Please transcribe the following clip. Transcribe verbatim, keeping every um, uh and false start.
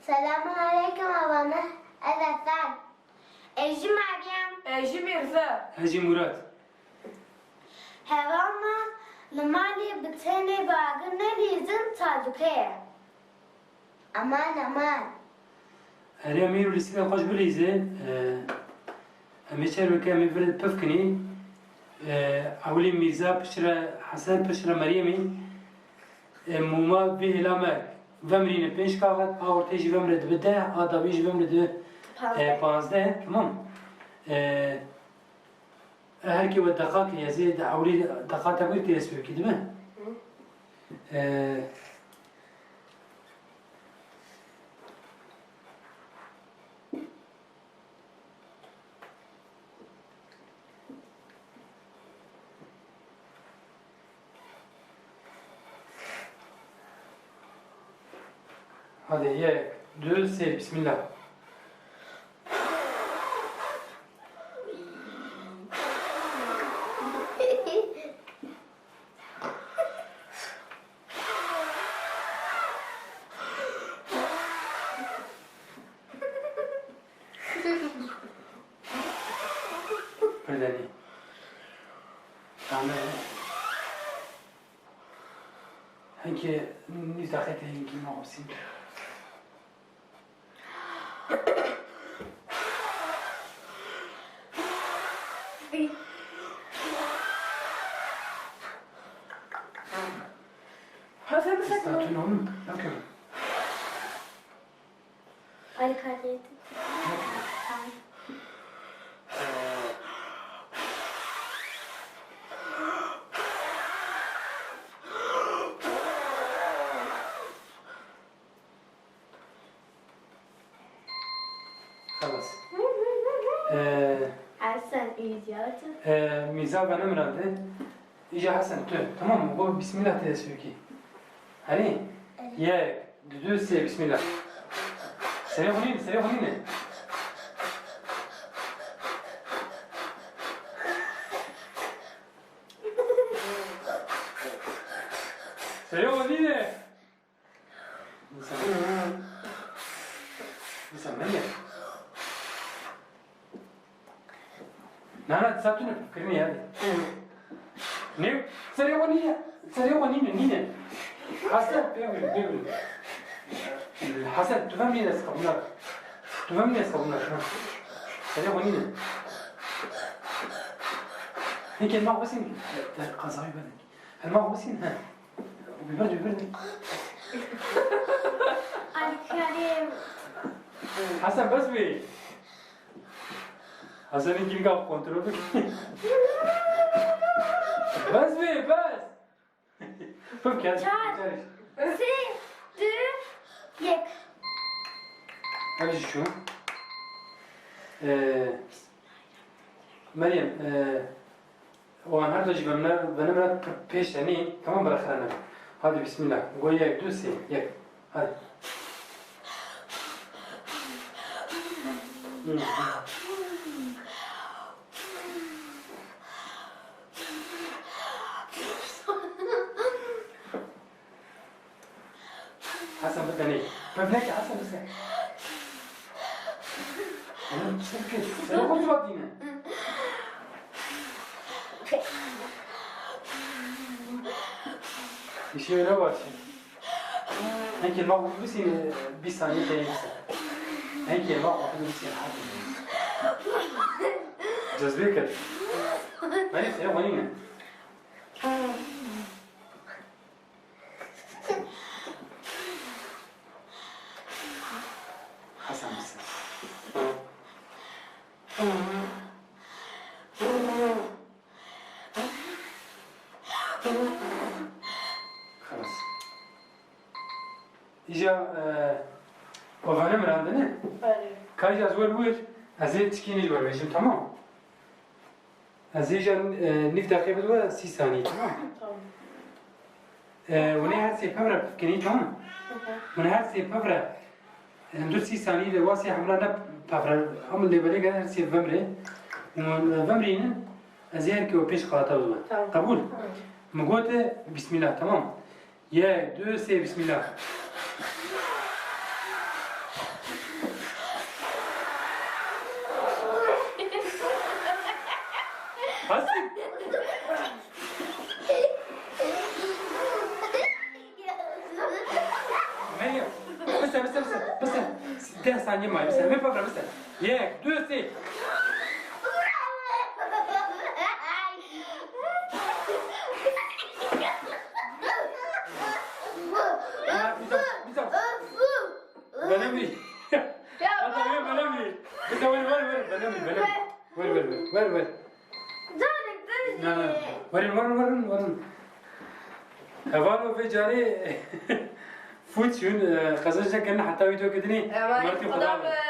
Selamun aleykum abane. Ez Esen. Ez jî Meryem. Ez jî Mîrze. Ez jî Murat. Heval me li malê bi tenê bi agir nelîzin, çalûke ye. Aman, aman. Erê, em îro lîstikê xwe jî bilîzê. E, em ê çerweke em ê vir pif kinî. E, ewilî Mîrza, piştre Hesen, piştre Meryemî. E, mûma vê hêla me vemrîne pênc kaxet, a ortê jî vemre dibe deh, a dawî jî vemre dibe, e, panzdeh. Panzdeh, tamam. E, Her kê we deqa kiriye, ez ê di ewlî deqa te wî tê ez pê bikî, dibe? Hı. Ee, Hadi yek, du, sê, bismillah. Pir denî. Tamam. Hinkî nîv deqê te hinkî mabisîn. Hesen, hesen. Statun oğlum. Bakıyorum. Alkaliyeti. Xelas. Ee, Hesen, îdiyatı. Ee, Mîza venemirande. Îja Hesen, tu. Tamam mı? Bu bismillah tê ez pê bikî. Hani? Yek, du, du, sê, bismillah. Serê xwe nîne, serê xwe nîne. Serê xwe nîne. Nisa. Nisa, Meryem. Na, na, disa tu ne, kirinê hadi. Ne, serê xwe nîne, serê xwe nîne, nîne. Hesen, pê bû, pê bû. Hesen, tu vem nîne, ez qebûl nakim. Tu vem nîne, ez qebûl nakim, ha. Serê xwe nîne. Hinkê ma xwe sîn, qazayî bedin. Hema xwe sîn, he. Bibir, bibir. Ay, Kerim. Hesen, bes bê. Hesenê kînika kontrol bike. Bes bê, bes. Pif kes. Çar. Sê, du, yek. Hadi şu. Ee, Meryem, ee, Wan her du jî venemre, venemre pêş tenê, tamam, biraxirene. Hadi bismillah. Go yek, du, sê, yek. Hadi. Hesen, bi tenê. Pevneke Hesen, Hesen. Oğlum, sen kes. Sen okul cevap dine. İşe öyle var şimdi. Peki, bak, bu seni bir saniye değilse. Peki, bak, bu seni hadi. Cezbe kır. Ben ise yok, o ne? Hesen, Hesen. Xelas. Îja, e, ovane mirandine? Belê. Ka îja ez wer wir, ez ê çikînî ji wer vejim, tamam? Ez ê jî, e, nîv deqê bidwe sî sanî, tamam? Tamam. E, hûn ê her sê pevre pivkinî, tamam? Hı hı. Hûn ê her sê pevre, e, hundir sî sanî de wasê hemla ne pevre, hemû lêbelê gere her sê vemrê. Hûn, e, vemrînin, ez ê her kê we pêş xalata bidwe. Tamam. Qebûl? Tamam. Min gote, bismillah, tamam? Yek, du, sê, bismillah. Hasî. Meryem, bise, bise, bise, bise. Deh saniye maye, bise. Vê pevre bise. Yek, du, sê. Ha, bise, bise. Benemrî. Ya, hata ya, Benemrî. Bise, ver, ver, ver, Benemrî, Benemrî. Ver, ver, ver, ver, ver. Canik, dur. Na, na. Werin, werin, werin, werin. Hevalo vê carê fût çûn, e, qezenc nekirine heta wî do kidinî. Mertî Xuda be.